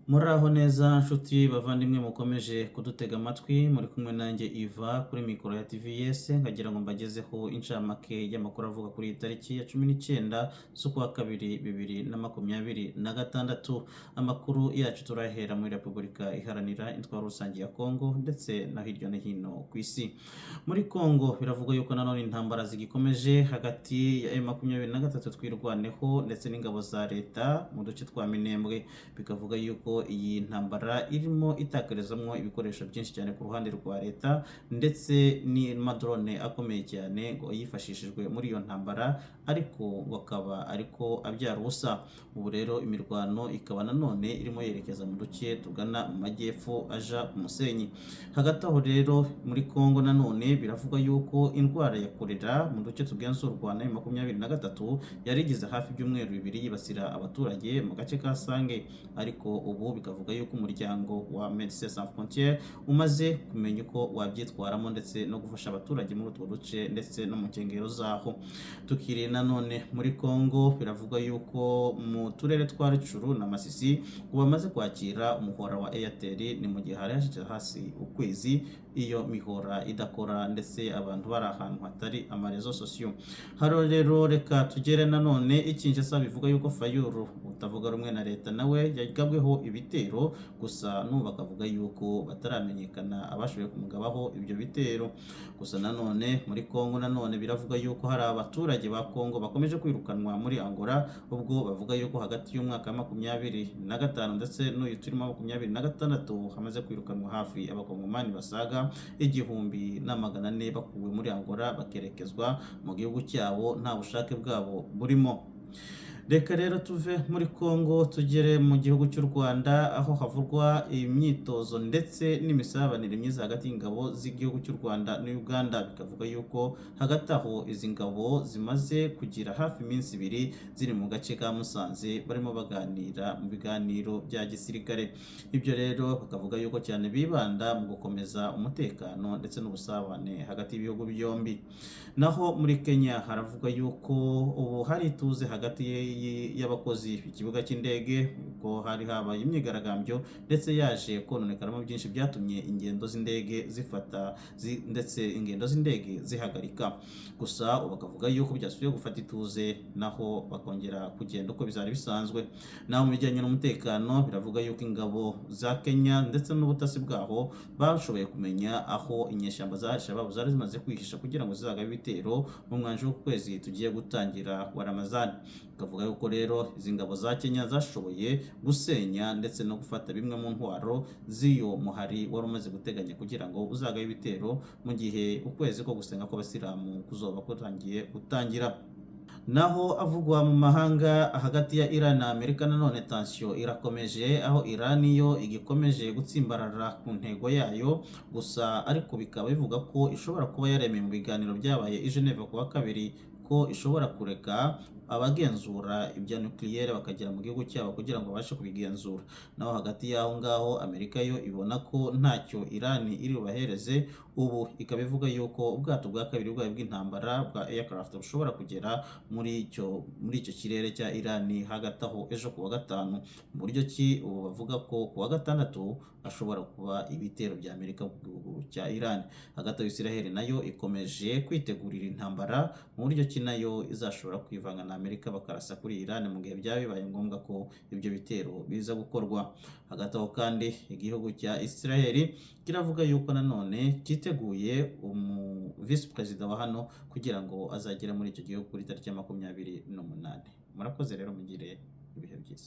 Muraho neza nshuti bavandimwe mukomeje kudutega amatwi, muri kumwe nanjye Iva kuri mikoro ya TVS, nkagira ngo mbagezeho incamake y'amakuru avuga kuri iyi tariki ya 19 z'ukwa kabiri 2026. Amakuru yacu turahera muri Repubulika Iharanira Intwaro Rusange ya Kongo ndetse na hirya no hino ku isi. Muri Kongo biravugwa yuko nanone intambara zigikomeje hagati ya M23 Twirwaneho ndetse n'ingabo za leta mu duce twa Minembwe. Bikavuga yuko iyi ntambara irimo itakarizamwo ibikoresho byinshi cyane ku ruhande rwa leta, ndetse n'amadrone akomeye cyane ngo yifashishijwe muri iyo ntambara, ariko ngo akaba ariko abyara ubusa. Ubu rero imirwano ikaba nanone irimo yerekeza mu duce tugana mu majyepfo aja ku Musenyi. Hagati aho rero muri Kongo nanone biravugwa yuko indwara ya kolera mu duce tugenzurwa na 23 yari igeze hafi ibyumweru 2 yibasira abaturage mu gace ka Sange, ariko ubu bikavuga yuko umuryango wa Médecins Sans Frontières umaze kumenya uko wabyitwaramo ndetse no gufasha abaturage muri utwo duce ndetse no mu nkengero zaho. Tukiri nanone muri Kongo, biravugwa yuko mu turere twa Rutshuru na Masisi ubu bamaze kwakira umuhora wa Airtel, ni mu gihe hari hashize hasi ukwezi iyo mihora idakora ndetse abantu bari ahantu hatari ama réseaux sociaux. Hano rero reka tugere nanone i Kinshasa, bivuga yuko Fayulu utavuga rumwe na leta nawe yagabweho ibitero, gusa n'ubu bakavuga yuko bataramenyekana abashoboye kumugabaho ibyo bitero. Gusa nanone muri Kongo nanone biravuga yuko hari abaturage ba Kongo bakomeje kwirukanwa muri Angola, ubwo bavuga yuko hagati y'umwaka wa 25 ndetse n'uyu turimo 26 hamaze kwirukanwa hafi abakongomani basaga 1400 bakuwe muri Angola bakerekezwa mu gihugu cyabo nta bushake bwabo burimo. Reka rero tuve muri Congo tugere mu gihugu cy'u Rwanda, aho havugwa imyitozo ndetse n'imisabanire myiza hagati y'ingabo z'igihugu cy'u Rwanda na Uganda. Bikavuga yuko hagati aho izi ngabo zimaze kugira hafi iminsi 2 ziri mu gace ka Musanze, barimo baganira mu biganiro bya gisirikare. Ibyo rero bakavuga yuko cyane bibanda mu gukomeza umutekano ndetse n'ubusabane hagati y'ibihugu byombi. Naho muri Kenya haravugwa yuko ubu hari ituze hagati y'abakozi ikibuga cy'indege, ko hari habaye imyigaragambyo ndetse yaje kononekaramo byinshi byatumye ingendo z'indege zifata ndetse ingendo z'indege zihagarika. Gusa ubu bakavuga yuko byasubiye gufata ituze, naho bakongera kugenda uko bizari bisanzwe. Naho mu bijyanye n'umutekano biravuga yuko ingabo za Kenya ndetse n'ubutasi bwaho bashoboye kumenya aho inyeshyamba za Al-Shabaab zari zimaze kwihisha kugira ngo zizagabe ibitero mu mwanzuro w'ukwezi tugiye gutangira wa Ramazani. Bakavuga yuko rero izi ngabo za Kenya zashoboye gusenya ndetse no gufata bimwe mu ntwaro z'iyo muhari wari umaze guteganya kugira ngo uzagabe ibitero mu gihe ukwezi ko gusenga kw'abasilamu kuzoba kutangiye gutangira. Naho avugwa mu mahanga, hagati ya Iran na Amerika nanone tension irakomeje, aho Iran yo igikomeje gutsimbarara ku ntego yayo, gusa ariko bikaba bivuga ko ishobora kuba yaremeye mu biganiro byabaye i Geneve ku wa kabiri ko ishobora kureka abagenzura ibya nucléaire bakagera mu gihugu cyabo kugira ngo babashe kubigenzura. Naho hagati y'aho ngaho Amerika yo ibona ko ntacyo Iran iri bubahereze, ubu ikaba ivuga yuko ubwato bwa kabiri bwayo bw'intambara bwa aircraft bushobora kugera muri icyo kirere cya Iran hagati aho ejo ku wa gatanu, mu buryo ki ubu bavuga ko ku wa gatandatu hashobora kuba ibitero bya Amerika ku gihugu cya Iran. Hagati aho Israel nayo ikomeje kwitegurira intambara, mu buryo ki nayo izashobora kwivanga na Amerika bakarasa kuri Iran mu gihe byaba bibaye ngombwa ko ibyo bitero biza gukorwa. Hagati aho kandi igihugu cya Israel kiravuga yuko nanone cyiteguye umu vice perezida wa hano kugira ngo azagere muri icyo gihugu kuri tariki ya 28. Murakoze rero, mugire ibihe byiza.